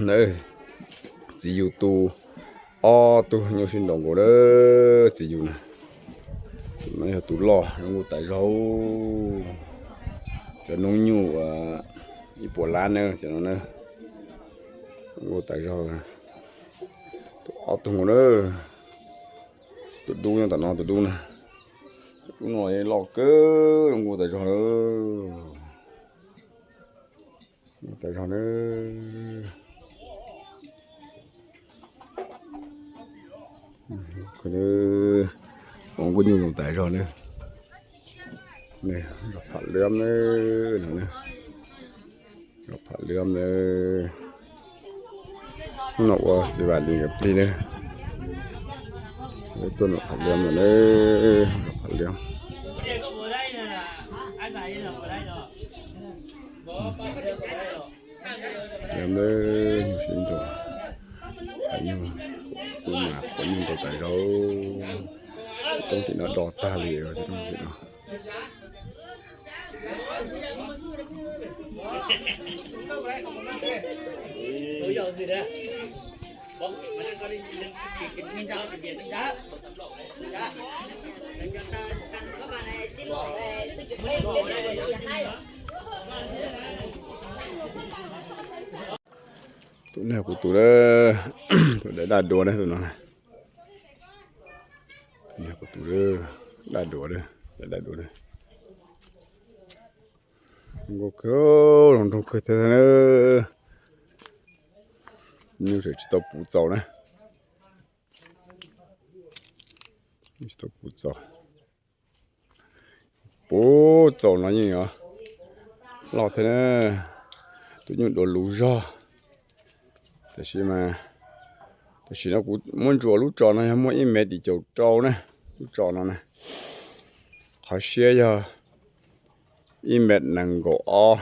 na, txiv yus tu ob tug nyuj sib nraus nkaus na, txiv yus na. Tus no yog tus loj, zoo nkauj tas zog. Cov noob nyuj ib puas lab na, cov no na, zoo nkauj tas zog. Tus ob tug nkaus na, tus dub nyob tom no, tus dub na, tus dub no loj kawg, zoo nkauj tas zog na. Tas zog na. Ua nkauj nyuj zoo tas zog na. Zos Pham Liab na, zos Pham Liab na. Hnub no ua xis vas li nkawd plig na. Tuaj nram Pham Liab no na, zos Pham Liab. Liab na, nyuj sib nraus, nyuj, kuv mas kuv nyuj nraus tas zog. Toob tim no do tag li, toob tim no. Tus no kuv tus, tus dai daj dua na, tus no na. Tus no kuv tus daj dua, daj dua. Nkauj kawg, zoo nraug kawg thiab na. Nyuj tseem tsis tau puv txaus na. Tsis tau puv txaus. Puv txaus no yeej yuav loj thiab na. Tus nyuj dua luv zog. Tab sis mas, tam sim no kuv muab ntsuas lub tsos no yog muaj ib mev dim caum rau na. Lub tsos no na, qhov siab yog ib mev nees nkaum ob,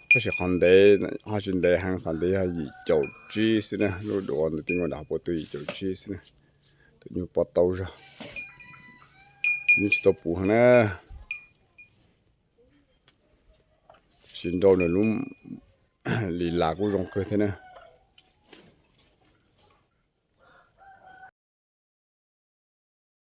tab sis qhov ntev ho tsis ntev heev, qhov ntev yog yim caum tsib xwb na. Lub duav ntawm tij nkauj nram puas twg yim caum tsib xwb na. Tus nyuj pob taub zog, tus nyuj tsis tau puv heev na. Tab sis nrau nws lub li las kuj zoo kawg thiab na.